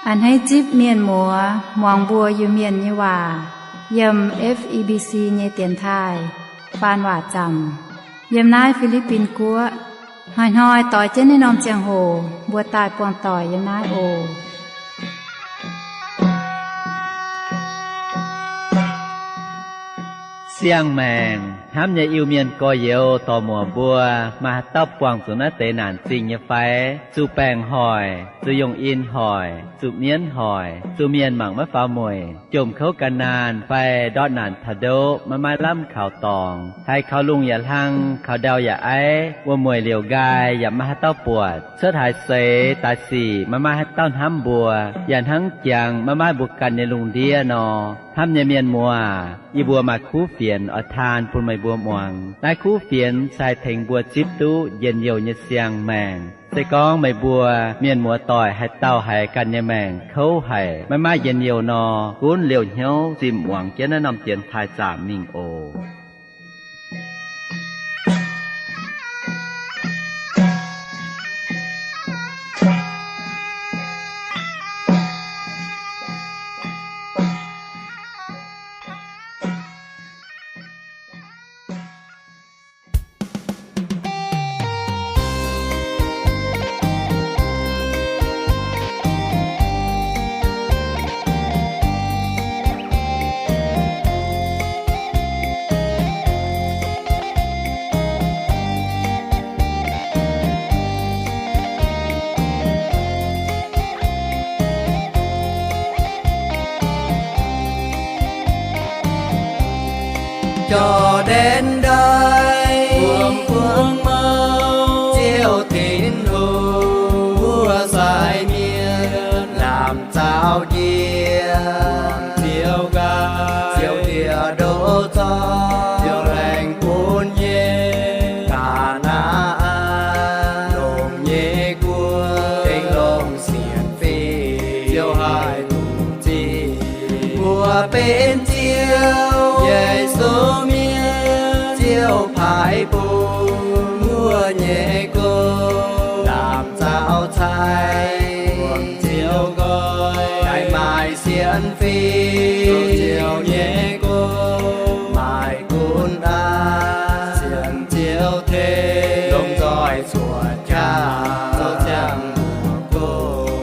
A'hneiv zipv mienh muoz muangx mbuo Iu-Mienh nyei waac yiem F E B C nyei dienx taaih faan waac zaamc yiem naaiv Fi^li^bin Guoqv. Hnoi-hnoi doix jienv naaiv norm ziangh hoc mbuo daaih buangh doic yiem naaiv oc. Siang-maengc hnamv nyei Iu-Mienh gorx-youz dorc-muoc mbuo, maaih haaix dauh buangh zuqc naaiv deix naanc zingh nyei fai? Zuqc baengc hoic, zuqc yongh in hoic, zuqc mienv hoic, zuqc mienh mangc maiv faaux mueic, jomc kouv gan naanh fai ndortv naanc taux ndoqv maiv maaih lamh kaux dorngx, haiz kaux lungh yaac hlang, kaux ndau yaac aiv, wuom-mueic liouc nqaai yaac maiv maaih haaix dauh buatc, cuotv haaix seix daaih sic maiv maaih haaix dauh hnamv mbuo, yaac hnangv jangx maiv maaih mbuo ganh nyei lungh ndiev nor. Hnamv nyei mienh muoz, yie mbuo maaih kuv fienx oix taan bun meih mbuo muangx. Naaiv kuv fienx se haih tengx mbuo zipv duqv njien-youh nyei siang-maengc. Se gorngv meih mbuo mienh muoz doic haaix dauh haiz ganh nyei maengc kouv haic, maiv maaih njien-youh nor, gunv liouh hnyouv zimh muangx jienv naaiv norm dienx taaih zaamc mingh oc. Jauv-ndiev ndaaih, bungx bungx mouh, Ziouv Tin-Hungh, wuov sai mienh, lamh nzaaux njiec, Ziouv nqaai, Ziouv ndie-ndoqv zorqv, Ziouv laengz bun nyei, Gaa^naa^an, longx nyei guoqv, tengx longx sienx fim, Ziouv haih dungx zipv. Mbuo benx Ziouv Yesu mienh, Ziouv paaiv bun wuov nyei gong, lamh nzaaux cai, Ziouv nqoi, yaac maaih sienx fim, Ziouv nyei gong, maaih gunv aqv, sienx Ziouv tengx, longc nzoih cuotv jaax, zoux ziangh hoc gong.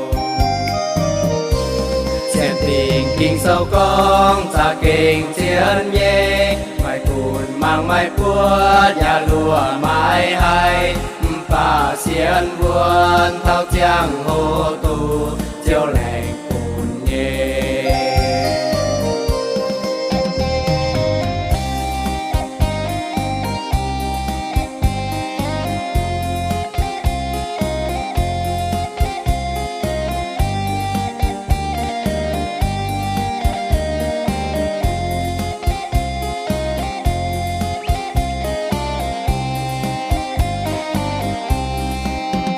Sienx dingc Ging-Sou gorngv, za'gengh zien nyei, maiv gunv mangc maiv buatc, yaac luoqc maiv haih, mv baac sienx wuonx taux ziangh hoc duqv, Ziouv laengz bun nyei.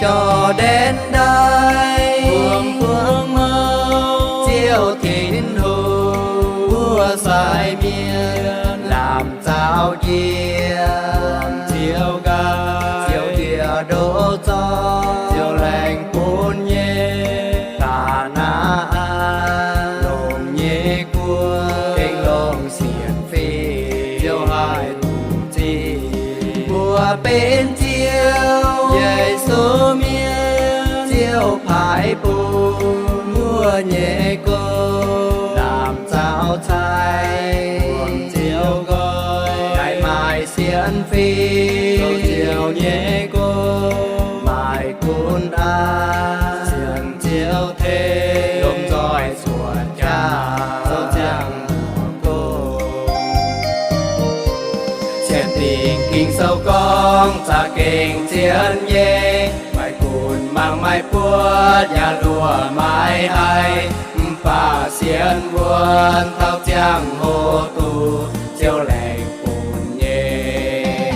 Jauv-ndiev ndaaih, bungx bungx mouh, Ziouv Tin-Hungh, wuov sai mienh, lamh nzaaux njiec, Ziouv nqaai, Ziouv ndie-ndoqv zorqv, Ziouv laengz bun nyei, Gaa^naa^an, longx nyei guoqv, tengx longx sienx fim, Ziouv haih dungx zipv. Mbuo benx Ziouv Yesu mienh, Ziouv paaiv bun wuov nyei gong, lamh nzaaux cai, bungx Ziouv nqoi, yaac maaih sienx fim, zoux Ziouv nyei gong, maaih gunv aqv, sienx Ziouv tengx, longc nzoih cuotv jaax, zoux ziangh hoc gong. Sienx dingc Ging-Sou gorngv, za'gengh zien nyei, maiv gunv mangc maiv buatc, yaac luoqc maiv haih, mv baac sienx wuonx taux ziangh hoc duqv, Ziouv laengz bun nyei.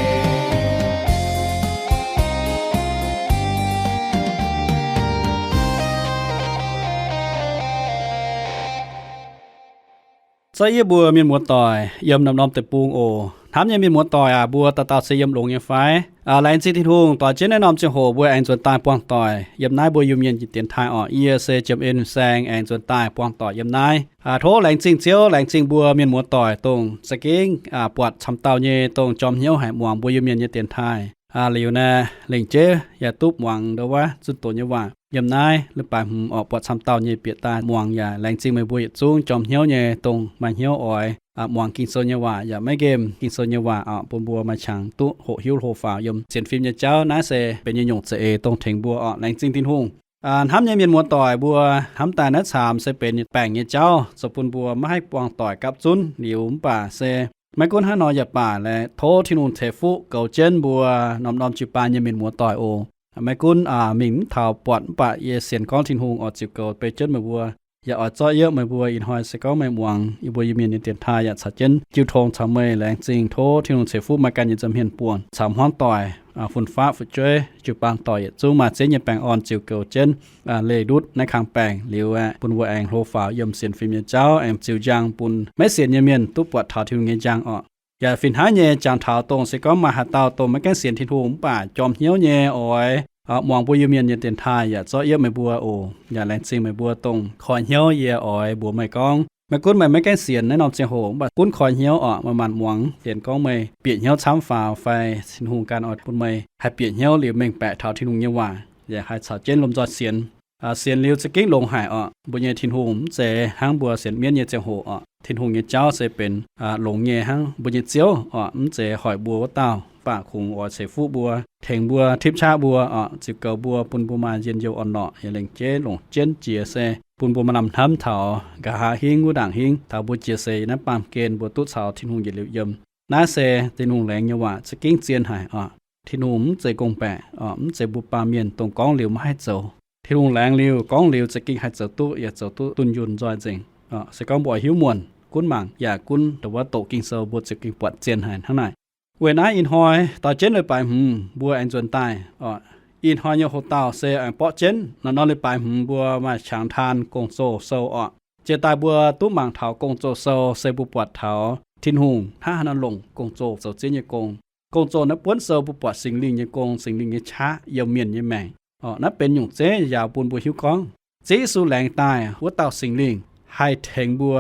Zorqv yie mbuo mienh muoz-doic yiem norm-norm deic-bung oc. Hnamv nyei mienh muoz-doic aac, mbuo dauh dauh se yiem longx nyei fai? Laengz zingh Tin-Hungh doix jienv naaiv norm ziangh hoc mbuo aengx nzuonx daaih buangh doic yiem naaiv mbuo Iu-Mienh nyei dienx taaih orqc. Yie se Jiem En Saeng, aengx nzuonx daaih buangh doic yiem naaiv. Tov laengz zingh Ziouv, laengz zingh mbuo mienh muoz-doic dongh za'gengh buatc camv dauh nyei dongh jorm hnyouv haic muangx mbuo Iu-Mienh nyei dienx taaih. Liuz naaiv lengc jeiv yaac duqv muangx ndouv wuov zunh doz nyei waac yiem naaiv leiz-baaix hmz orqc. Buatc camv dauh nyei bieqc daaih muangx yaac laengz zingh meih mbuo yietc zungv jorm hnyouv nyei dongh maaih hnyouv oix muangx Ging-Sou nyei waac yaac maiv nqemh Ging-Sou nyei waac orqc, bun mbuo maaih qangx duqv hoqc hiuv hlo faaux yiem sienx fim nyei jauv. Naaiv se benx nyei nyungc za'eix dongh tengx mbuo orqc. Laengz zingh Tin-Hungh. Hnamv nyei mienh muoz-doic, mbuo hnamv daaih naaiv camv se benx baengc nyei jauv zoux bun mbuo maiv haih buangh doic gapv zunv liuz. Mv baac se maiv gunv hnangv nor yaac baac, laengz tov Tin-Hungh ceix fuqv goux jienv mbuo norm-norm jiu-baang nyei mienh muoz-doic oc. Maiv gunv mingh mv taux buatc, mv baac yie sienx gorngv Tin-Hungh oix ziux goux beiv jienv meih mbuo. Yaac oix zorqv yiem meih mbuo ih hnoi se gorngv meih muangx yie mbuo Iu-Mienh nyei dienx taaih yaac caux jienv jiu tong caux meih. Laengz zingh, tov Tin-Hungh ceix fuqv maaih ganh nyei nza'hmien buonc caux hmuangv doic, fun-faqv fu'jueiv, jiu-baang doic yietc zungv maaih Ziouv nyei baengh orn ziux goux jienv, leih ndutv naaiv kang baengc liuz aeqv, bun mbuo aengx hlo faaux yiem sienx fim nyei jauv, aengx ziux njang bun maiv sienx nyei mienh duqv buatc taux Tin-Hungh nyei njang orqc. Yaac fih hnangv nyei jangx taux dongh se gorngv maaih haaix dauh dongh maiv gaengh sienx Tin-Hungh mv baac jorm hnyouv nyei oix muangx mbuo Iu-Mienh nyei dienx taaih yaac zorqv yiem meih mbuo oc. Yaac laengz zingh meih mbuo dongh koi hnyouv yie oix mbuox meih gorngv, maiv gunv meih maiv gaengh sienx naaiv norm ziangh hoc mv baac gunv koi hnyouv orqc, meih maanc muangx sienx gorngv meih bieqc hnyouv camv faaux fai Tin-Hungh ganh oix bun meih haih bieqc hnyouv liuz mengh baeqc taux Tin-Hungh nyei waac yaac haih caux jienv lomh nzoih sienx. Sienx liuz za'gengh longx haic orqc. Mbuo nyei Tin-Hungh mv zeiz hnangv mbuo sienx mienv nyei ziangh hoc orqc. Tin-Hungh nyei jauv se benx longx nyei hnangv mbuo nyei Ziouv orqc. Mv zeiz hoic mbuo wuov dauh, mv baac kungx oix ceix fuqv mbuo, tengx mbuo, tipv qaqv mbuo orqc, ziux goux mbuo, bun mbuo maaih njien-youh orn-lorqc, yaac lengc jeiv longc jienv jiex se bun mbuo maaih lamh hnamv taux nqa'haav hingv wuov ndaangc hingv, taux mbuo jiex seix naaiv baamh gen mbuo duqv caux Tin-Hungh yietc liuz yiem. Naaiv se Tin-Hungh laengz nyei waac za'gengh zien haic orqc. Tin-Hungh mv zeiz gong-baeqc orqc, mv zeiz mbuo baamh mienh dongh gorngv liuz maiv haih zoux. Tin-Hungh laengz liuz gorngv liuz za'gengh haih zoux duqv, yaac zoux duqv dunh yunh nzoih nzengc. Se gorngv mbuo oix hiuv muonc, gunv mangc yaac gunv ndongc wuov doqc Ging-Sou mbuo ziouc gengh buatc zien haic hnangv naaic. Weic naaiv ih hnoi doix jienv leiz-baaix hmz mbuo aengx nzuonx daaih orqc. Ih hnoi nyei hoc-dauh se aengx borqv jienv norm-norm leiz-baaix hmz mbuo maaih qangx taan Gong-Zoh Sou orqc. Jiex daaih mbuo duqv mangc taux Gong-Zoh Sou se mbuo buatc taux Tin-Hungh hnangv haaix nor longc gong-zoh zoux ziex nyei gong. Gong-zoh naaiv buonv sou mbuo buatc Singx Lingh nyei gong, Singx Lingh nyei qaqv yiem mienh nyei maengc orqc. Naaiv benx nyungc zeiv njaaux bun mbuo hiuv gorngv Ziouv Yesu laengz daaih wuov dauh Singx Lingh haih tengx mbuo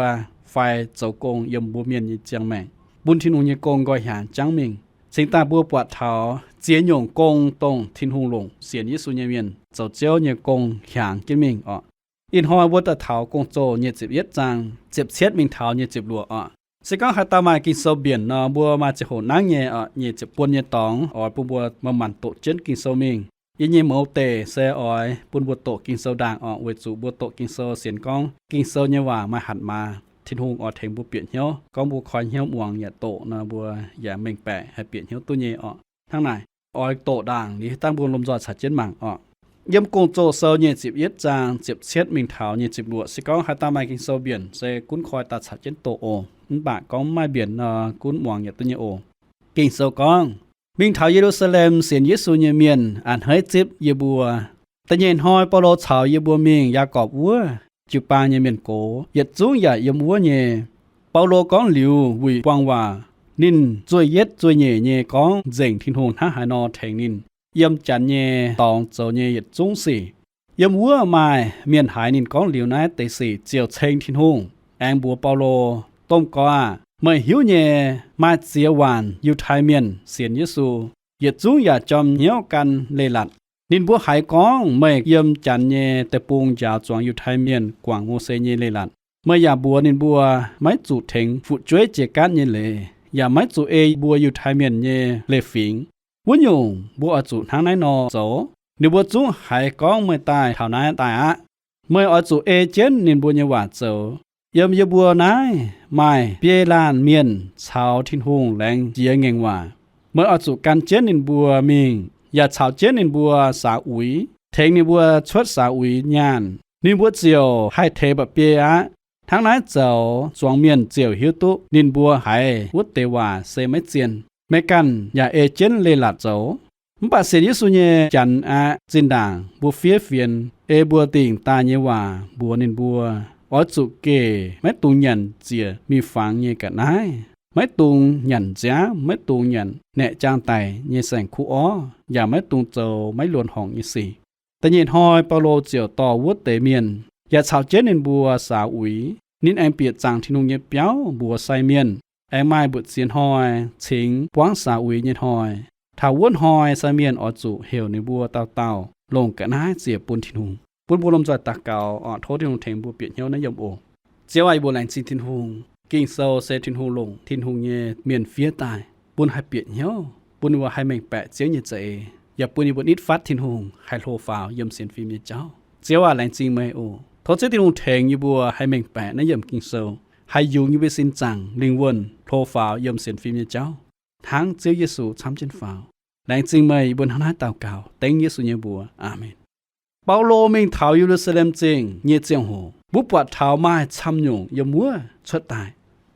fai zoux gong yiem mbuo mienh nyei ziangh maengc, bun Tin-Hungh nyei gong nqoi hiaangx jangv mingh. Cingx daaih mbuo buatc taux ziex nyungc gong dongh Tin-Hungh longc sienx Yesu nyei mienh zoux Ziouv nyei gong hiaangx jienv mingh orqc. Ih hnoi mbuo daaih taux Gong-Zoh nyic ziepc yietv zaang ziepc cietv mingh taux nyic ziepc luoqc orqc. Se gorngv haaix dauh maaih Ging-Sou mbienc nor, mbuo maaih ziangh hoc nangv nyei orqc, nyic ziepc buon nyei dorngx oix bun mbuo manc-manc doqc jienv Ging-Sou mingh. Yie nyei mouz deic se oix bun mbuo doqc Ging-Sou ndaangc orqc, weic zuqc mbuo doqc Ging-Sou sienx gorngv Ging-Sou nyei waac maaih hatc maaz. Tin-Hungh oix tengx mbuo bieqc hnyouv. Gorngv mbuo koi hnyouv muangx yaac doqc nor, mbuo yaac mengh baeqc haih bieqc hnyouv duqv nyei orqc. Hnangv naaic, oix doqc ndaangc liuz dangh mbuo lomh nzoih caux jienv mangc orqc. Yiem Gong-Zoh Sou nyic ziepc yietv zaang ziepc cietv mingh taux nyic ziepc luoqc, se gorngv haaix dauh maaih Ging-Sou mbienc se gunv koi daaih caux jienv doqc oc. Mv baac gorngv mv maaih mbienc nor, gunv muangx yaac duqv nyei oc. Ging-Sou gorngv, mingh taux Ye^lu^saa^lem sienx Yesu nyei mienh a'hneiv zipv yie mbuo. Da'nyeic hnoi Baulo caux yie mbuo mingh Yaagorpc wuov jiu-baang nyei mienh gox, yietc zungv yaac yiem wuov nyei. Baulo gorngv liuz wuic buang waac. Ninh zueih yietv zueih nyeic nyei gorngv nzengc Tin-Hungh hnangv haaix nor tengx ninh yiem Janx nyei dorngx zoux nyei yietc zungv sic. Yiem wuov maaih mienh haiz ninh gorngv liuz naaiv deix sic ziouc ceng Tin-Hungh, aengx mbuox Baulo, Domh Gorx aah! Meih hiuv nyei, maaih ziex waanc Yiutai Mienh sienx Yesu, yietc zungv yaac jorm hnyouv gan leiz-latc. Ninh mbuo haiz gorngv meih yiem Janx nyei deic-bung njaaux zuangx Yiutai Mienh guangc Mose nyei leiz-latc. Meih yaac mbuox ninh mbuo maiv zuqc tengx fu'jueiv jiex gaatv nyei leiz, yaac maiv zuqc ei mbuo Yiutai Mienh nyei leiz-fingx. Wuov nyungc, mbuo oix zuqc hnangv naaiv nor zoux. Ninh mbuo zungv haiz gorngv meih daaih taux naaiv daaih aqv. Meih oix zuqc ei jienv ninh mbuo nyei waac zoux. Yiem yie mbuo naaiv maaih biei laanh mienh caux Tin-Hungh laengz jiex ngaengc waac. Meih oix zuqc gan jienv ninh mbuo mingh, yaac caux jienv ninh mbuo saax uix, tengx ninh mbuo cuotv saax uix nyaanh. Ninh mbuo ziouc haih teix mba'biei aqv. Hnangv naaiv zoux zuangx mienh ziouc hiuv duqv ninh mbuo haiz wuov deix waac se maiv zien. Meih ganh yaac ei jienv leiz-latc zoux. Mv baac sienx Yesu nyei Janx aeqv, zinh ndaangc mbuo fiev fienx ei mbuo dingc daaih nyei waac mbuox ninh mbuo, oix zuqc gec maiv dungx nyanc ziec miuc-fangx nyei ga'naaiv. maiv dungx nyanc nziaamv, maiv dungx nyanc naeqc jaang daic nyei saeng-kuv orv, yaac maiv dungx zoux maiv luonx horngc nyei sic. Da'nyeic hnoi Baulo ziouc dorh wuov deix mienh yaac caux jienv ninh mbuo saux uix. Ninh aengx bieqc zaangc Tin-Hungh nyei biauv mbuox sai mienh aengx maaih mbu'ziex hnoi cingx buangv saux uix nyei hnoi. Taux wuov hnoi sai mienh oix zuqc heuc ninh mbuo dauh dauh longc ga'naaiv ziec bun Tin-Hungh. Bun mbuo lomh nzoih daux gaux oc. Tov Tin-Hungh tengx mbuo bieqc hnyouv naaiv yiem oc. Ziouv aac, yie mbuo laengz zingh Tin-Hungh. Ging-Sou se Tin-Hungh longc Tin-Hungh nyei mienh fiev daaih bun haih bieqc hnyouv, bun yie mbuo haih mengh baeqc Ziouv nyei za'eix, yaac bun yie mbuo nitv fatv Tin-Hungh haih hlo faaux yiem sienx fim nyei jauv. Ziouv aac, laengz zingh meih oc. Tov Ziouv Tin-Hungh tengx yie mbuo haih mengh baeqc naaiv yiemc Ging-Sou, haih yungz yie mbuo sin zaangc lingh wuonh hlo faaux yiem sienx fim nyei jauv, hnangv Ziouv Yesu camv jienv faaux. Laengz zingh meih, yie mbuo hnangv naaiv daux gaux dengv Yesu nyei mbuox. Aamen. Baulo mingh taux Ye^lu^saa^lem Zingh nyei ziangh hoc, mbuo buatc taux maaih camv nyungc yiem wuov cuotv daaih.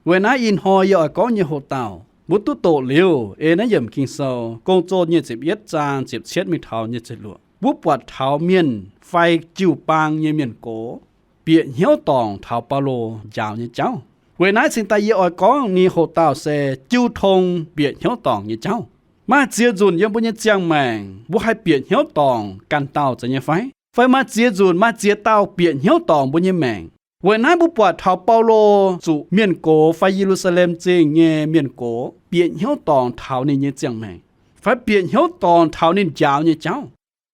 Weic naaiv ih hnoi yie oix gorngv nyei hoc-dauh, mbuo duqv doqc liuz ei naaiv yiemc Ging-Sou, Gong-Zoh nyic ziepc yietv zaang ziepc cietv mingh taux nyic ziepc luoqc, mbuo buatc taux mienh fai jiu-baang nyei mienh gox bieqc hnyouv dorngc taux Baulo njaaux nyei jauv. Weic naaiv cingx daaih yie oix gorngv nyei hoc-dauh se jiu tong bieqc hnyouv dorngc nyei jauv. Maaih ziex nzunc yiem mbuo nyei ziangh maengc mbuo haih bieqc hnyouv dorngc ganh dauh zeiz nyei fai? Fai maaih ziex nzunc maaih ziex dauh bieqc hnyouv dorngc mbuo nyei maengc. Weic naaiv mbuo buatc taux Baulo zuqc mienh gox fai Ye^lu^saa^lem Zingh nyei mienh gox bieqc hnyouv dorngc taux ninh nyei ziangh maengc, fai bieqc hnyouv dorngc taux ninh njaaux nyei jauv.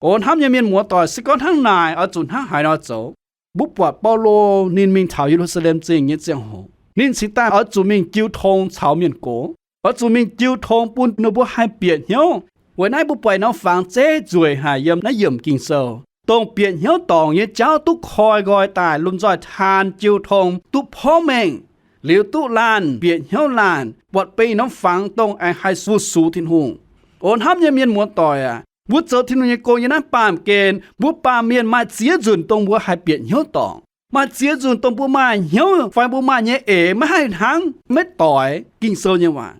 O hnamv nyei mienh muoz-doic, se gorngv hnangv naaic oix zuqc hnangv haaix nor zoux? Mbuo buatc Baulo ninh mingh taux Ye^lu^saa^lem Zingh nyei ziangh hoc, ninh cingx daaih oix zuqc mingh jiu tong caux mienh gox, oix zuqc mingh jiu tong bun ninh mbuo haih bieqc hnyouv. Weic naaiv mbuo buatc norm fangx zeiv nzueic haic yiem naaiv yiemc Ging-Sou, dongh bieqc hnyouv dorngc nyei jauv duqv koi nqoi daaih lomh nzoih taan jiu tong duqv porv mengh, liuz duqv laanh bieqc hnyouv laanh buatc beiv norm fangx dongh aengx haih fu-sux Tin-Hungh. O hnamv nyei mienh muoz-doic aac, mbuo zoux Tin-Hungh nyei gong yiem naaiv baamh gen, mbuo baamh mienh maaih ziex nzunc dongh mbuo haih bieqc hnyouv dorngc. Maaih ziex nzunc dongh mbuo maaih hnyouv fai mbuo maaih nyei eix maiv haih hnangv, maiv doix Ging-Sou nyei waac.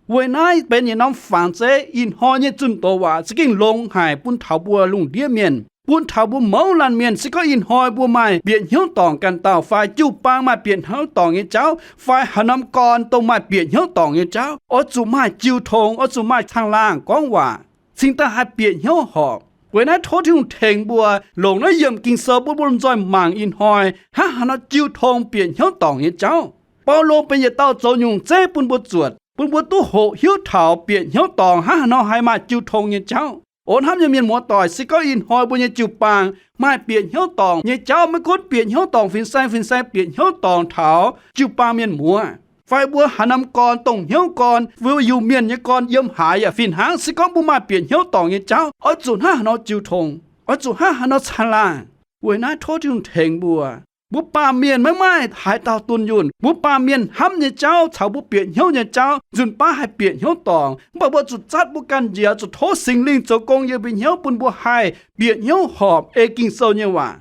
Weic naaiv benx yietc norm fangx zeiv ih hnoi nyei zunh doz waac za'gengh longx haic bun taux mbuo lungh ndiev mienh, bun taux mbuo mouz laanh mienh. Se gorngv ih hnoi mbuo maaih bieqc hnyouv dorngc ganh dauh fai jiu-baang maaih bieqc hnyouv dorngc nyei jauv fai haaix norm gorn dongh maaih bieqc hnyouv dorngc nyei jauv, oix zuqc maaih jiu tong, oix zuqc maaih caangh laangh gorngv waac, cingx daaih haih bieqc hnyouv horpc. Weic naaiv tov Tin-Hungh tengx mbuo longc naaiv yiemc Ging-Sou bun mbuo lomh nzoih mangc ih hnoi hnangv haaix nor jiu tong bieqc hnyouv dorngc nyei jauv. Baulo benx yietc dauh zoux nyungc zeiv bun mbuo zuotc, bun mbuo duqv hoqc hiuv taux bieqc hnyouv dorngc hnangv haaix nor haih maaih jiu tong nyei jauv. O hnamv nyei mienh muoz-doic, se gorngv ih hnoi mbuo nyei jiu-baang maaih bieqc hnyouv dorngc nyei jauv, maiv gunv bieqc hnyouv dorngc fin-saeng, fin-saeng bieqc hnyouv dorngc taux jiu-baang mienh muoz, fai mbuo haaix norm gorn, dongh hnyouv gorn, mbuo Iu-Mienh nyei gorn yiem haaix yaac fih hnangv, se gorngv mbuo maaih bieqc hnyouv dorngc nyei jauv, oix zuqc hnangv haaix nor jiu tong, oix zuqc hnangv haaix nor caangh laangh. Weic naaiv tov Tin-Hungh tengx mbuo. Mbuo baamh mienh maiv maaih haaix dauh dunh yunh. Mbuo baamh mienh hnamv nyei jauv caux mbuo bieqc hnyouv nyei jauv nzunc baav haih bieqc hnyouv dorngc. Mv baac mbuo zuqc zatv mbuo ganh njiec, zuqc tov Singx Lingh zoux gong yiem mbuo hnyouv bun mbuo haih bieqc hnyouv horpc ei Ging-Sou nyei waac.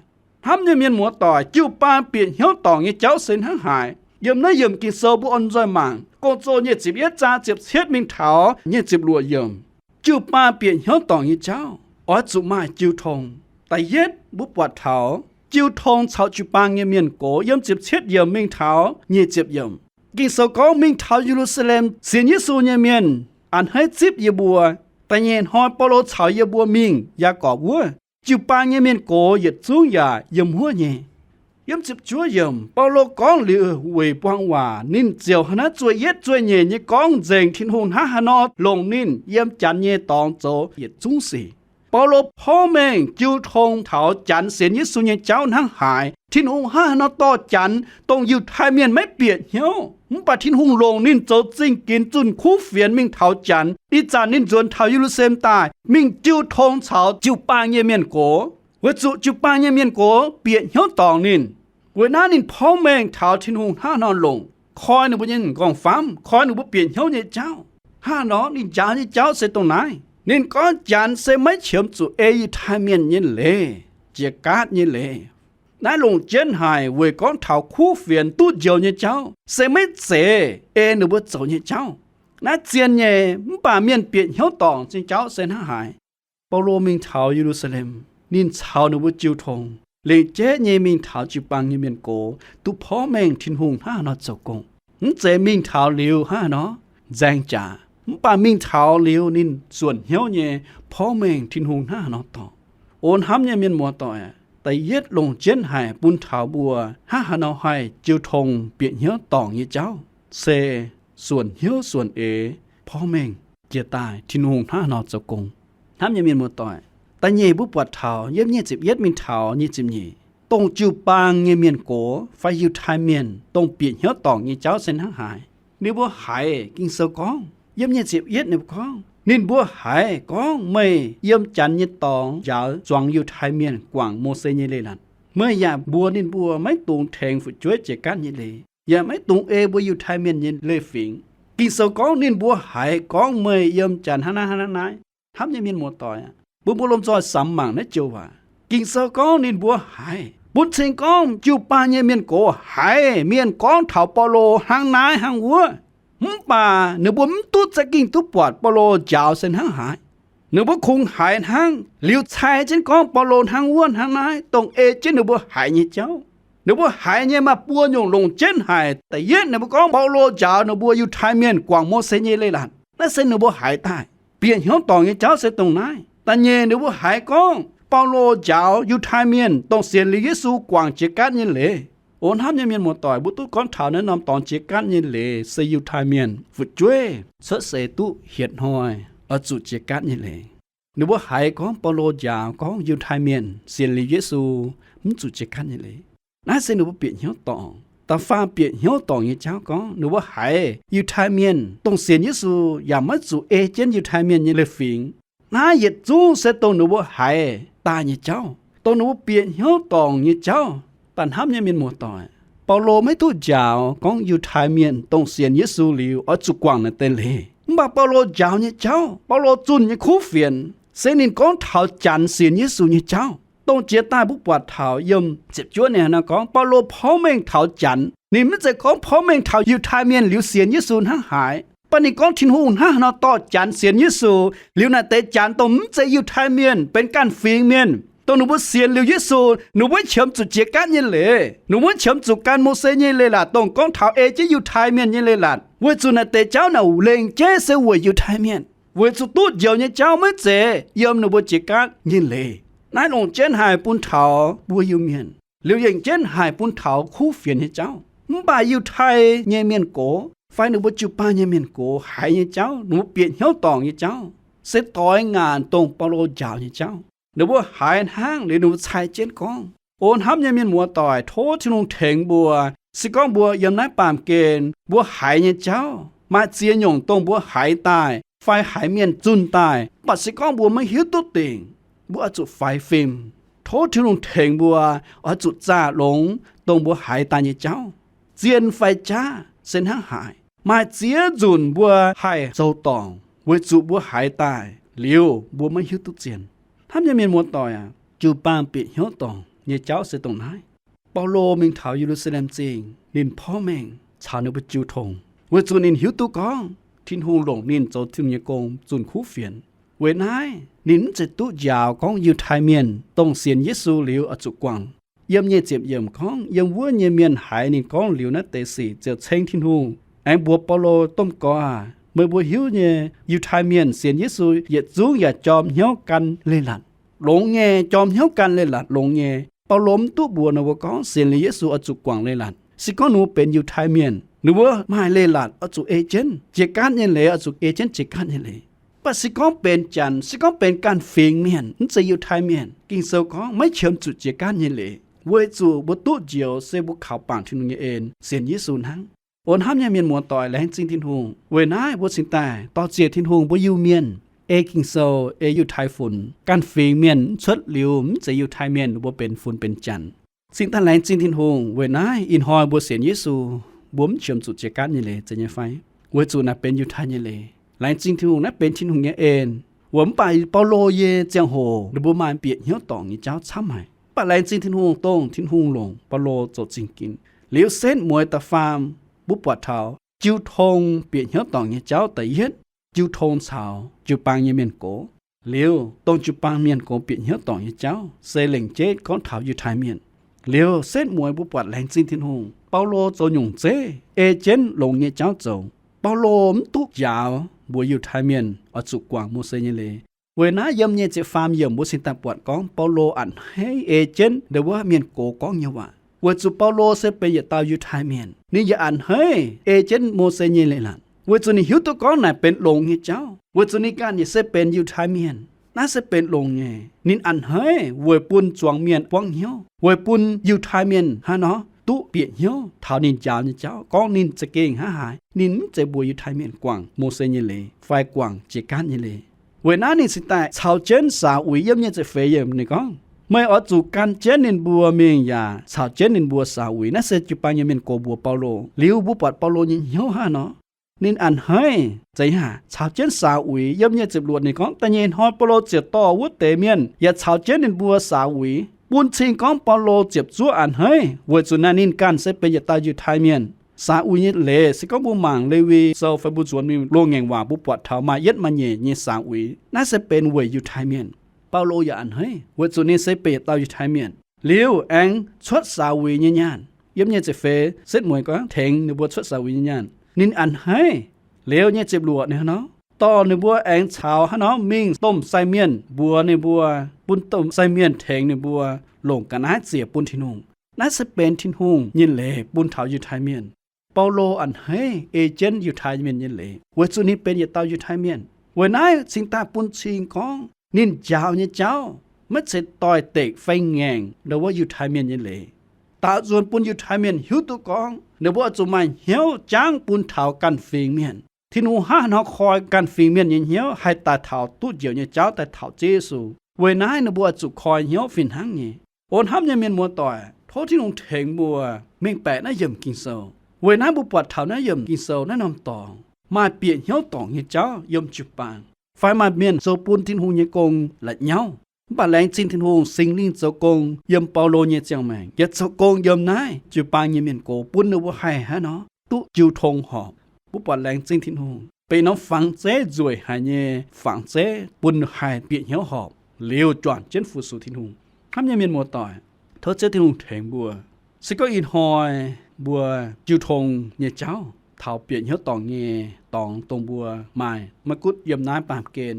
Hnamv nyei mienh muoz-doic, jiu-baang bieqc hnyouv dorngc nyei jauv se hnangv haaix? Yiem naaiv yiemc Ging-Sou mbuo oix nzoih mangc Gong-Zoh nyic ziepc yietv zaang ziepc cietv mingh taux nyic ziepc luoqc yiemc. Jiu-baang bieqc hnyouv dorngc nyei jauv oix zuqc maaih jiu tong. Da'yietv, mbuo buatc taux jiu tong caux jiu-baang nyei mienh gox yiem ziepc cietv yiemc mingh taux nyic ziepc yiemc. Ging-Sou gorngv, mingh taux Ye^lu^saa^lem sienx Yesu nyei mienh a'hneiv zipv yie mbuo. Da'nyeic hnoi Baulo caux yie mbuo mingh Yaagorpc wuov. Jiu-baang nyei mienh gox yietc zungv yaac yiem wuov nyei. Yiem ziepc juov yiemc, Baulo gorngv liuz weic buang waac, ninh ziouc hnangv naaiv zueih yietv zueih nyeic nyei gorngv nzengc Tin-Hungh hnangv haaix nor longc ninh yiem Janx nyei dorngx zoux yietc zungv sic. Baulo porv mengh jiu tong taux Janx sienx Yesu nyei jauv hnangv haaix, Tin-Hungh hnangv haaix nor dorh Janx dongh Yiutai Mienh maiv bieqc hnyouv, mv baac Tin-Hungh longc ninh zoux zingh ginx zunh kuv fienx mingh taux Janx. Ih zanc ninh nzuonx taux Ye^lu^saa^lem daaih mingh jiu tong caux jiu-baang nyei mienh gox, weic zuqc jiu-baang nyei mienh gox bieqc hnyouv dorngc ninh. Weic naaiv ninh porv mengh taux Tin-Hungh hnangv haaix nor longc, koi ninh mbuo nyei m'nqorngv-famv, koi ninh mbuo bieqc hnyouv nyei jauv. Hnangv haaix nor ninh njaaux nyei jauv se dongh naaiv. Ninh gorngv Janx se maiv qiemx zuqc ei Yiutai Mienh nyei leiz, jiex gaatv nyei leiz. Naaiv longc jienv haic weic gorngv taux kuv fienx duqv njoux nyei jauv se maiv zeiz ei ninh mbuo zoux nyei jauv. Naaiv zien nyei, mv baac mienh bieqc hnyouv dorngc nyei jauv se hnangv haaix? Baulo mingh taux Ye^lu^saa^lem, ninh caux ninh mbuo jiu tong, lengc jeiv nyei mingh taux jiu-baang nyei mienh gox duqv porv mengh Tin-Hungh hnangv haaix nor zoux gong. Mv zeiz mingh taux liuz hnangv haaix nor nzaeng jaax, mv baac mingh taux liuz ninh suonc hnyouv nyei porv mengh Tin-Hungh hnangv haaix nor dorngc. O hnamv nyei mienh muoz-doic, da'yietv longc jienv haic bun taux mbuo hnangv haaix nor haih jiu tong bieqc hnyouv dorngc nyei jauv se suonc hnyouv suonc eix porv mengh jiex daaih Tin-Hungh hnangv haaix nor zoux gong. Hnamv nyei mienh muoz-doic, da'nyeic mbuo buatc taux yiem nyic ziepc yietv mingh taux nyic ziepc nyeic, dongh jiu-baang nyei mienh gox fai Yiutai Mienh dongh bieqc hnyouv dorngc nyei jauv se hnangv haaix. Ninh mbuo haiz Ging-Sou gorngv, yiem nyic ziepc yietv ninh mbuo gorngv, ninh mbuo haiz gorngv, meih yiem Janx nyei dorngx njaaux zuangx Yiutai Mienh guangc Mose nyei leiz-latc. Meih yaac mbuox ninh mbuo maiv dungx tengx fu'jueiv jiex gaatv nyei leiz, yaac maiv dungx ei mbuo Yiutai Mienh nyei leiz-fingx. Ging-Sou gorngv ninh mbuo haiz gorngv meih yiem Janx hnangv naaiv hnangv naaiv. Hnamv nyei mienh muoz-doic, bun mbuo lomh nzoih samx mangc naaiv joux waac. Ging-Sou gorngv ninh mbuo haiz, bun cing gorngv jiu-baang nyei mienh gox haiz mienh gorngv taux Baulo hnangv naaiv hnangv wuov, mv baac ninh mbuo mv duqv za'gengh duqv buatc Baulo njaaux se hnangv haaix. Ninh mbuo kungx haiz hnangv, liuz cai jienv gorngv Baulo hnangv wuov hnangv naaiv, dongh ei jienv ninh mbuo haiz nyei jauv. Ninh mbuo haiz nyei maaih buo nyungc longc jienv haic. Da'yietv ninh mbuo gorngv Baulo njaaux ninh mbuo Yiutai Mienh guangc Mose nyei leiz-latc. Naaiv se ninh mbuo haiz daaih bieqc hnyouv dorngc nyei jauv se dongh naaiv. Da'nyeic ninh mbuo haiz gorngv Baulo njaaux Yiutai Mienh dongh sienx liuz Yesu guangc jiex gaatv nyei leiz. O hnamv nyei mienh muoz-doic, mbuo duqv gorngv taux naaiv norm dorngx jiex gaatv nyei leiz se Yiutai Mienh fu'jueiv cuotv seix duqv hietc hnoi oix zuqc jiex gaatv nyei leiz. Ninh mbuo haiz gorngv Baulo njaaux gorngv Yiutai Mienh sienx liuz Yesu mv zuqc jiex gaatv nyei leiz. Naaiv se ninh mbuo bieqc hnyouv dorngc. Da'faam bieqc hnyouv dorngc nyei jauv gorngv ninh mbuo haiz Yiutai Mienh dongh sienx Yesu yaac maiv zuqc ei jienv Yiutai Mienh nyei leiz-fingx. Naaiv yietc zungv se dongh ninh mbuo haiz daaih nyei jauv, dongh ninh mbuo bieqc hnyouv dorngc nyei jauv. Da'hnamv nyei mienh muoz-doic, Baulo maiv duqv njaaux gorngv Yiutai Mienh dongh sienx Yesu liuz oix zuqc guangc naaiv deix leiz. Mv baac Baulo njaaux nyei jauv, Baulo zunh nyei kuv fienx, se ninh gorngv taux Janx sienx Yesu nyei jauv. Dongh jiex daaih mbuo buatc taux yiem ziepc juov ninh nor gorngv Baulo porv mengh taux Janx. Ninh maiv zeiz gorngv porv mengh taux Yiutai Mienh liuz sienx Yesu hnangv haaix, mv baac ninh gorngv Tin-Hungh hnangv haaix nor dorh Janx sienx Yesu, liuz naaiv deix Janx dongh mv zeiz Yiutai Mienh benx ganh fingx mienh, dongh ninh mbuo sienx liuz Yesu, ninh mbuo qiemx zuqc jiex gaatv nyei leiz. Ninh mbuo qiemx zuqc gan Mose nyei leiz-latc dongh gorngv taux ei jienv Yiutai Mienh nyei leiz-latc, weic zuqc naaiv deix jauv naaic lengc jeiv se weic Yiutai Mienh, weic zuqc duqv njoux nyei jauv maiv zeiz yiem ninh mbuo jiex gaatv nyei leiz. Naaiv longc jienv haic bun taux mbuo Iu-Mienh, liuz lengc jienv haic bun taux kuv fienx nyei jauv. Mv baac Yiutai nyei mienh gox fai ninh mbuo jiu-baang nyei mienh gox haiz nyei jauv, ninh mbuo bieqc hnyouv dorngc nyei jauv, se doix ngaanc dongh Baulo njaaux nyei jauv. Ninh mbuo haiz hnangv liuz ninh mbuo cai jienv gorngv. O hnamv nyei mienh muoz-doic, tov Tin-Hungh tengx mbuo. Se gorngv mbuo yiem naaiv baamh gen mbuo haiz nyei jauv maaih ziex nyungc dongh mbuo haiz daaih fai haiz mienh zunh daaih, mv baac se gorngv mbuo maiv hiuv duqv dingc, mbuo oix zuqc faix fim. Tov Tin-Hungh tengx mbuo oix zuqc zaah longx dongh mbuo haiz daaih nyei jauv. Zien fai jaav se hnangv haaix, maaih ziex nzunc mbuo haih zoux dorngc weic zuqc mbuo haiz daaih liuz mbuo maiv hiuv duqv zien. Hnamv nyei mienh muoz-doic aac, jiu-baang bieqc hnyouv dorngc nyei jauv se dongh naaiv. Baulo mingh taux Ye^lu^saa^lem Zingh, ninh porv mengh caux ninh mbuo jiu tong, weic zuqc ninh hiuv duqv gorngv Tin-Hungh longc ninh zoux Tin-Hungh nyei gong zunh kuv fienx. Weic naaiv ninh mv zeiz duqv njaaux gorngv Yiutai Mienh dongh sienx Yesu liuz oix zuqc guangc. Yiem nyic ziepc yiemc gorngv, yiem wuov nyei mienh haiz ninh gorngv liuz naaiv deix sic ziouc ceng Tin-Hungh, aengx mbuox Baulo, Domh Gorx aac, meih mbuo hiuv nyei, Yiutai Mienh sienx Yesu yietc zungv yaac jorm hnyouv gan leiz-latc. Longx nyei, jorm hnyouv gan leiz-latc longx nyei. Baulo mv duqv mbuox ninh mbuo gorngv sienx liuz Yesu oix zuqc guangc leiz-latc. Se gorngv ninh mbuo benx Yiutai Mienh, ninh mbuo maaih leiz-latc oix zuqc ei jienv jiex gaatv nyei leiz, oix zuqc ei jienv jiex gaatv nyei leiz. Mv baac se gorngv benx Janx, se gorngv benx ganh fingx mienh, mv zeiz Yiutai Mienh, Ging-Sou gorngv maiv qiemx zuqc jiex gaatv nyei leiz, weic zuqc mbuo duqv njoux se mbuo kaux bangc Tin-Hungh nyei en sienx Yesu hnangv. O hnamv nyei mienh muoz-doic, laengz zingh Tin-Hungh. Weic naaiv mbuo cingx daaih dor-ziec Tin-Hungh, mbuo Iu-Mienh ei Ging-Sou, ei Yiutai Funx. Ganh fingx mienh mv cuotv liuz mv zeiz Yiutai Mienh, mbuo benx funx benx Janx. Cingx daaih laengz zingh Tin-Hungh. Weic naaiv ih hnoi mbuo sienx Yesu, mbuo mv qiemx zuqc jiex gaatv nyei leiz, zeiz nyei fai? Weic zuqc naaiv benx Yiutai nyei leiz. Laengz zingh Tin-Hungh, naaiv benx Tin-Hungh nyei en. Weic mv baac Baulo nyei ziangh hoc ninh mbuo maaih bieqc hnyouv dorngc nyei jauv camv haic. Mv baac laengz zingh Tin-Hungh, dongh Tin-Hungh longc Baulo zoux zingh ginx. Liuz setv mueiz da'faam, mbuo buatc taux jiu tong bieqc hnyouv dorngc nyei jauv da'yietv, jiu tong caux jiu-baang nyei mienh gox. Liuz dongh jiu-baang mienh gox bieqc hnyouv dorngc nyei jauv se lengc jeiv gorngv taux Yiutai Mienh. Liuz setv mueiz mbuo buatc laengz zingh Tin-Hungh, Baulo zoux nyungc zeiv ei jienv longx nyei jauv zoux. Baulo mv duqv njaaux mbuox Yiutai Mienh oix zuqc guangc Mose nyei leiz. Weic naaiv yiem nyic ziepc faam yiemc mbuo cingx daaih buatc gorngv Baulo a'hneiv ei jienv ndau wuov mienh gox gorngv nyei waac. Weic zuqc Baulo se benx yietc dauh Yiutai Mienh, ninh yaac a'hneiv ei jienv Mose nyei leiz-latc, weic zuqc ninh hiuv duqv gorngv naaic benx longx nyei jauv, weic zuqc ninh ganh yaac se benx Yiutai Mienh. Naaiv se benx longx nyei. Ninh a'hneiv weic bun zuangx mienh buangv hnyouv, weic bun Yiutai Mienh hnangv nor duqv bieqc hnyouv taux ninh njaaux nyei jauv gorngv ninh za'gengh hnangv haaix, ninh mv zeiz mbuox Yiutai Mienh guangc Mose nyei leiz fai guangc jiex gaatv nyei leiz. Weic naaiv ninh cingx daaih caux jienv saax uix. Yiem nyic ziepc feix yiemc ninh gorngv, meih oix zuqc gan jienv ninh mbuo mingh yaac caux jienv ninh mbuo saax uix. Naaiv se jiu-baang nyei mienh gox mbuox Baulo. Liuz mbuo buatc Baulo nyei hnyouv hnangv nor, ninh a'hneiv zeiz haac caux jienv saax uix. Yiem nyic ziepc luoqc ninh gorngv, da'nyeic hnoi Baulo ziouc dorh wuov deix mienh yaac caux jienv ninh mbuo saax uix, bun cing gorngv Baulo ziepc zuoqv a'hneiv weic zuqc naaiv ninh ganh se benx yietc dauh Yiutai Mienh. Saax uix nyei leiz se gorngv mbuo mangc Lewi Sou fai mbuo nzuonx mingh loz-ngaengc waac mbuo buatc taux maaih yietv maaih nyeic nyei saax uix. Naaiv se benx weic Yiutai Mienh. Baulo yaac a'hneiv weic zuqc ninh se benx yietc dauh Yiutai Mienh. Liuz aengx cuotv saax uix nyei nyaanh. Yiem nyic ziepc feix setv mueiz gorngv tengx ninh mbuo cuotv saax uix nyei nyaanh. Ninh a'hneiv. Liuz nyic ziepc luoqc ninh hnangv nor, dorh ninh mbuo aengx caux hnangv nor mingh domh sai mienh mbuox ninh mbuo, bun domh sai mienh tengx ninh mbuo longc ga'naaiv ziec bun Tin-Hungh. Naaiv se benx Tin-Hungh nyei leiz bun taux Yiutai Mienh. Baulo a'hneiv ei jienv Yiutai Mienh nyei leiz weic zuqc ninh benx yietc dauh Yiutai Mienh. Weic naaiv cingx daaih bun cing gorngv ninh njaaux nyei jauv maiv zeiz doix-dekc fai ngaengc ndau wuov Yiutai Mienh nyei leiz. Daaux nzuonx bun Yiutai Mienh hiuv duqv gorngv ninh mbuo oix zuqc maaih hnyouv jangv bun taux ganh fingx mienh. Tin-Hungh hnangv haaix nor koi ganh fingx mienh nyei hnyouv haih daaih taux duqv njoux nyei jauv daaih taux Ziouv Yesu. Weic naaiv ninh mbuo oix zuqc koi hnyouv fih hnangv nyei. O hnamv nyei mienh muoz-doic, tov Tin-Hungh tengx mbuo mengh baeqc naaiv yiemc Ging-Sou. Weic naaiv mbuo buatc taux naaiv yiemc Ging-Sou naaiv norm dorngx maaih bieqc hnyouv dorngc nyei jauv yiem jiu-baang, fai maaih mienh zoux bun Tin-Hungh nyei gong la'nyauv. Mv baac laengz zingh Tin-Hungh, Singx Lingh zoux gong yiem Baulo nyei ziangh maengc, yaac zoux gong yiem naaiv jiu-baang nyei mienh gox, bun ninh mbuo haih hnangv nor duqv jiu tong horpc. Mbuo buatc laengz zingh Tin-Hungh, benx norm fangx zeiv nzueic haic nyei fangx zeiv bun haih bieqc hnyouv horpc liuz juangc jienv fu-sux Tin-Hungh. Hnamv nyei mienh muoz-doic, tov Ziouv Tin-Hungh tengx mbuo. Se gorngv ih hnoi mbuo jiu tong nyei jauv taux bieqc hnyouv dorngc nyei dorngx dongh mbuo maaih maiv gunv yiem naaiv baamh gen,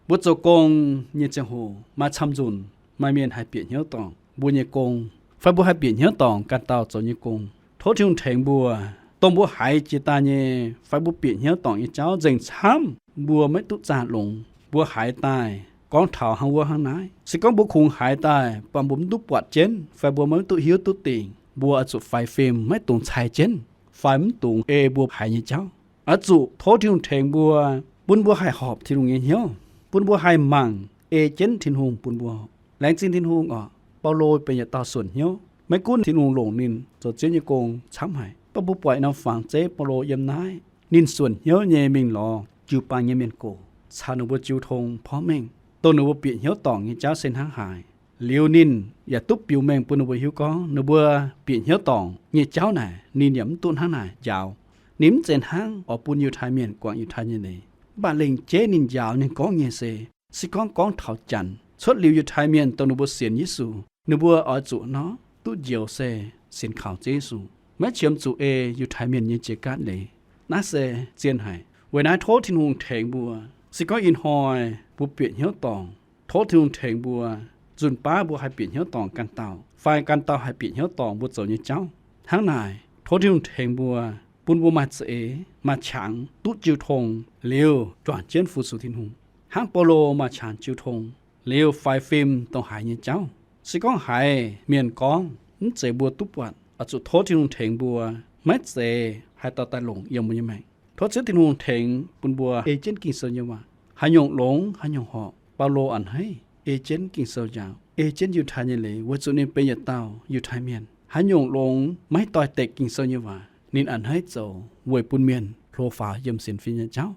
mbuo zoux gong nyei ziangh hoc maaih camv nzunc maaih mienh haih bieqc hnyouv dorngc mbuo nyei gong, fai mbuo haih bieqc hnyouv dorngc ganh dauh zoux nyei gong. Tov Tin-Hungh tengx mbuo, dongh mbuo haiz jiex daaih nyei fai mbuo bieqc hnyouv dorngc nyei jauv nzengc camv mbuo maiv duqv zaah longx. Mbuo haiz daaih gorngv taux hnangv wuov hnangv naaiv. Se gorngv mbuo kungx haiz daaih, mv baac mbuo mv duqv buatc jienv fai mbuo maiv duqv hiuv duqv dingc, mbuo oix zuqc faix fim maiv dungx cai jienv fai mv dungx ei mbuo haiz nyei jauv. Oix zuqc tov Tin-Hungh tengx mbuo, bun mbuo haih horpc Tin-Hungh nyei hnyouv, bun mbuo haih mangc ei jienv Tin-Hungh bun mbuo. Laengz zingh Tin-Hungh oc. Baulo benx yietc dauh suonc hnyouv. Maiv gunv Tin-Hungh longc ninh zoux Ziouv nyei gong camv haic, mv baac mbuo buatc norm fangx zeiv Baulo yiem naaiv, ninh suonc hnyouv nyei mingh lorz jiu-baang nyei mienh gox caux ninh mbuo jiu tong porv mengh, dongh ninh mbuo bieqc hnyouv dorngc nyei jauv se hnangv haaix. Liuz ninh yaac duqv biux mengh bun ninh mbuo hiuv gorngv ninh mbuo bieqc hnyouv dorngc nyei jauv naaic ninh yaac mv duqv hnangv naaic njaaux. Ninh mv zeiz hnangv oix bun Yiutai Mienh guangc Yiutai nyei leiz. Mv baac lengc jeiv ninh njaaux ninh gorngv nyei se, se gorngv gorngv taux Janx cuotv liuz Yiutai Mienh dongh ninh mbuo sienx Yesu, ninh mbuo oix zuqc nor duqv njoux se sienx kaux Ziouv Yesu, maiv qiemx zuqc ei Yiutai Mienh nyei jiex gaatv leiz. Naaiv se zien haic. Weic naaiv tov Tin-Hungh tengx mbuo. Se gorngv ih hnoi mbuo bieqc hnyouv dorngc, tov Tin-Hungh tengx mbuo, nzunc baav mbuo haih bieqc hnyouv dorngc ganh dauh, fai ganh dauh haih bieqc hnyouv dorngc mbuo zoux nyei jauv. Hnangv naaic, tov Tin-Hungh tengx mbuo, bun mbuo maaih za'eix, maaih qangx duqv jiu tong liuz juangc jienv fu-sux Tin-Hungh, hnangv Baulo maaih qangx jiu tong liuz faix fim dongh haiz nyei jauv. Se gorngv haiz mienh gorngv mv zeiz mbuo duqv buatc, oix zuqc tov Tin-Hungh tengx mbuo, maiv zeiz haih dorh daaih longc yiem mbuo nyei maengc. Tov Ziouv Tin-Hungh tengx bun mbuo ei jienv Ging-Sou nyei waac, haaix nyungc longx haaix nyungc horpc. Baulo a'hneiv ei jienv Ging-Sou njaaux, ei jienv Yiutai nyei leiz weic zuqc ninh benx yietc dauh Yiutai Mienh. Haaix nyungc longx maiv doix-dekc Ging-Sou nyei waac ninh a'hneiv zoux weic bun mienh hlo faaux yiem sienx fim nyei jauv.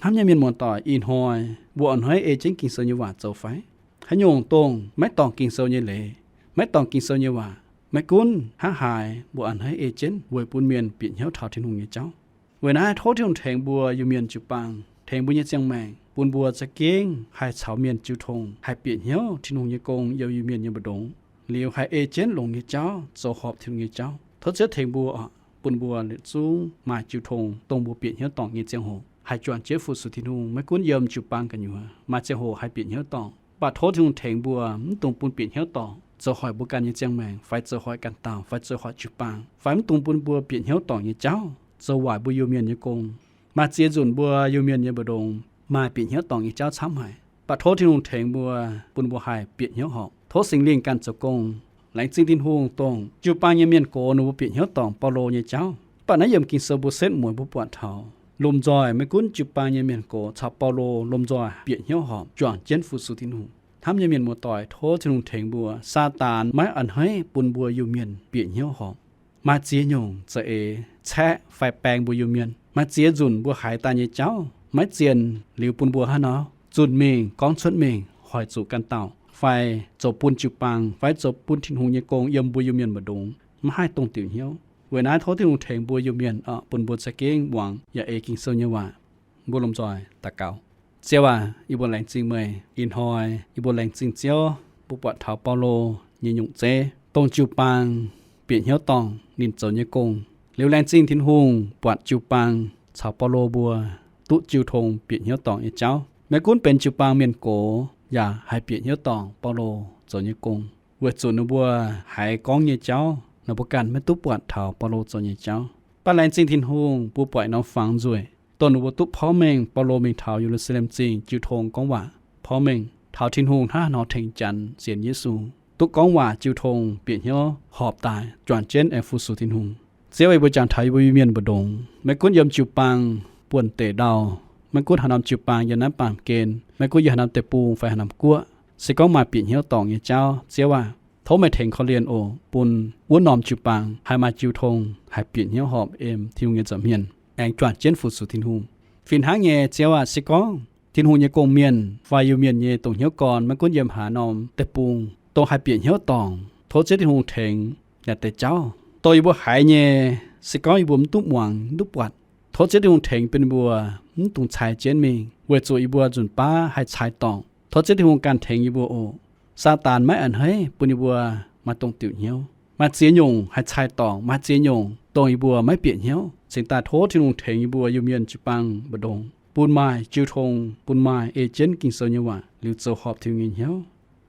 Hnamv nyei mienh muoz-doic, ih hnoi mbuo a'hneiv ei jienv Ging-Sou nyei waac zoux fai? Haaix nyungc dongh maiv dorngc Ging-Sou nyei leiz, maiv dorngc Ging-Sou nyei waac, maiv gunv hnangv haaix mbuo a'hneiv ei jienv weic bun mienh bieqc hnyouv taux Tin-Hungh nyei jauv. Weic naaiv tov Tin-Hungh tengx mbuo Iu-Mienh jiu-baang, tengx mbuo nyei ziangh maengc, bun mbuo za'gengh haih caux mienh jiu tong, haih bieqc hnyouv Tin-Hungh nyei gong yiem Iu-Mienh nyei mbu'ndongx. liuz haih ei jienv longx nyei jauv, zoux horpc Tin-Hungh nyei jauv. Tov Ziouv tengx mbuo, bun mbuo yietc zungv maaih jiu tong, dongh mbuo bieqc hnyouv dorngc nyei ziangh hoc haih juangc jienv fu-sux Tin-Hungh. Maiv gunv yiem jiu-baang gu'nyuoz maaih ziangh hoc haih bieqc hnyouv dorngc, mv baac tov Tin-Hungh tengx mbuo mv dungx bun bieqc hnyouv dorngc zoux hoic mbuo ganh nyei ziangh maengc, fai zoux hoic ganh dauh, fai zoux hoic jiu-baang, fai mv dungx bun mbuo bieqc hnyouv dorngc nyei jauv zoux waaic mbuo Iu-Mienh nyei gong. Maaih ziex nzunc mbuo Iu-Mienh nyei mbu'ndongx maaih bieqc hnyouv dorngc nyei jauv camv haic, mv baac tov Tin-Hungh tengx mbuo, bun mbuo haih bieqc hnyouv horpc. Tov Singx Lingh ganh zoux gong. Laengz zingh Tin-Hungh dongh jiu-baang nyei mienh gox ninh mbuo bieqc hnyouv dorngc Baulo nyei jauv. Mv baac naaiv yiem Ging-Sou mbuo setv mueiz mbuo buatc taux lomh nzoih maiv gunv jiu-baang nyei mienh gox caux Baulo lomh nzoih bieqc hnyouv horpc juangc jienv fu-sux Tin-Hungh. Hnamv nyei mienh muoz-doic, tov Tin-Hungh tengx mbuo. Saadaan maiv a'hneiv bun mbuo Iu-Mienh bieqc hnyouv horpc. Maaih ziex nyungc za'eix caeqv fai baeng mbuo Iu-Mienh. Maaih ziex nzunc mbuo haiz daaih nyei jauv maiv zienh liuz bun mbuo hnangv nor zunh mingh gorngv cuotv mingh hoic zuqc ganh dauh, fai zoux bun jiu-baang, fai zoux bun Tin-Hungh nyei gong yiem mbuo Iu-Mienh mbu'ndongx maiv haih dongh diuc hnyouv. Weic naaiv tov Tin-Hungh tengx mbuo Iu-Mienh oc, bun mbuo za'gengh muangx yaac ei Ging-Sou nyei waac. Mbuo lomh nzoih daux gaux. Ziouv aac, yie mbuo laengz zingh meih. Ih hnoi yie mbuo laengz zingh Ziouv, mbuo buatc taux Baulo nyei nyungc zeiv, dongh jiu-baang bieqc hnyouv dorngc ninh zoux nyei gong. Liuz laengz zingh Tin-Hungh buatc jiu-baang caux Baulo mbuo duqv jiu tong bieqc hnyouv dorngc nyei jauv. Maiv gunv benx jiu-baang mienh gox yaac haih bieqc hnyouv dorngc Baulo zoux nyei gong, weic zuqc ninh mbuo haiz gorngv nyei jauv ninh mbuo ganh maiv duqv buatc taux Baulo zoux nyei jauv. Mv baac laengz zingh Tin-Hungh, mbuo buatc norm fangx nzueic, dongh ninh mbuo duqv porv mengh Baulo mingh taux Ye^lu^saa^lem Zingh jiu tong gorngv waac porv mengh taux Tin-Hungh hnangv haaix nor tengx Janx sienx Yesu, duqv gorngv waac jiu tong bieqc hnyouv horpc daaih juangc jienv aengx fu-sux Tin-Hungh. Ziouv, yie mbuo jangx taux yie mbuo Iu-Mienh mbu'ndongx, maiv gunv yiem jiu-baang buonv-deic ndau, maiv gunv haaix norm jiu-baang yiem naaiv baamh gen, maiv gunv yiem haaix norm deic-bung fai haaix norm guoqv, se gorngv maaih bieqc hnyouv dorngc nyei jauv, Ziouv aac, tov meih tengx korv-lienh oc, bun wuov norm jiu-baang haih maaih jiu tong, haih bieqc hnyouv horpc em Tin-Hungh nyei nza'hmien, aengx juangc jienv fu-sux Tin-Hungh. Fih hnangv nyei, Ziouv aac, se gorngv Tin-Hungh nyei gong-mienh fai Iu-Mienh nyei dongh hnyouv gorn maiv gunv yiem haaix norm deic-bung dongh haih bieqc hnyouv dorngc, tov Ziouv Tin-Hungh tengx yaac deix jauv dongh yie mbuo haiz nyei, se gorngv yie mbuo mv duqv muangx, mv duqv buatc, tov Ziouv Tin-Hungh tengx bun yie mbuo mv dungx cai jienv mingh, weic zuqc yie mbuo nzunc baav haih cai dorngc. Tov Ziouv Tin-Hungh ganh tengx yie mbuo oc. Saadaan maiv a'hneiv bun yie mbuo maaih dongh diuc hnyouv. Maaih ziex nyungc haih cai dorngc, maaih ziex nyungc dongh yie mbuo maiv bieqc hnyouv. Cingx daaih tov Tin-Hungh tengx yie mbuo Iu-Mienh jiu-baang mbu'ndongx bun maaih jiu tong, bun maaih ei jienv Ging-Sou nyei waac liuz zoux horpc Tin-Hungh nyei hnyouv.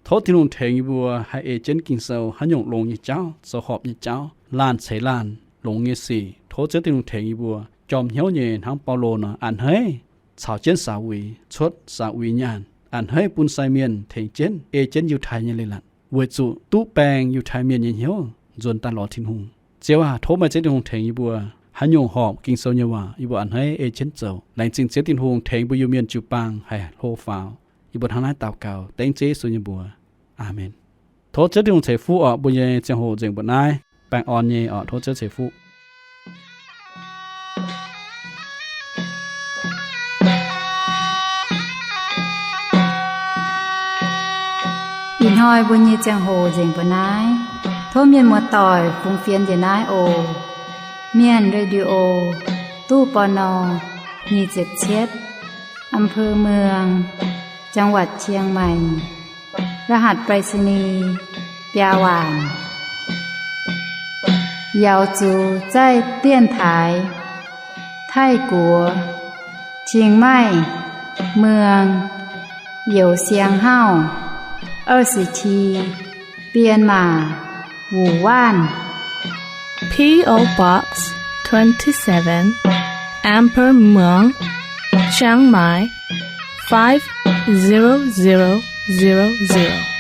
Tov Tin-Hungh tengx yie mbuo haih ei jienv Ging-Sou haaix nyungc longx nyei jauv, zoux horpc nyei jauv, laanh ceix laanh longx nyei sic, tov Ziouv Tin-Hungh tengx yie mbuo jorm hnyouv nyei hnangv Baulo nor, a'hneiv caux jienv saux uix, cuotv saux uix nyaanh, a'hneiv bun sai mienh tengx jienv ei jienv Yiutai nyei leiz-latc, weic zuqc duqv baeng Yiutai Mienh nyei hnyouv nzuonx daaih lorz Tin-Hungh. Ziouv aac, tov meih Ziouv Tin-Hungh tengx yie mbuo haaix nyungc horpc Ging-Sou nyei waac yie mbuo a'hneiv ei jienv zoux. Laengz zingh Ziouv Tin-Hungh tengx mbuo Iu-Mienh jiu-baang haih hlo faaux. Yie mbuo hnangv naaiv daux gaux dengv Ziouv Yesu nyei mbuox. Aamen. Tov Ziouv Tin-Hungh ceix fuqv orqc. Mbuo nyei ziangh hoc nzengc mbuoqc naaiv. Baengh orn nyei orqc. Tov Ziouv ceix fuqv. Ih hnoi mbuo nyei ziangh hoc nzengc mbuoqc naaiv. Tov mienh muoz-doic fungx fienx njiec naaiv oc. Mienh Radio, ตู้ ปณ. nyic ziepc cietv, อำเภอเมือง จังหวัดเชียงใหม่ รหัสไปรษณีย์ biaa waanc. 瑶族在电台, 泰国, Chiang Mai, เมือง, 邮箱号 二十七, 编码 五万. P O Box twenty-seven, Amber Muang, Chiang Mai, five zero zero zero zero.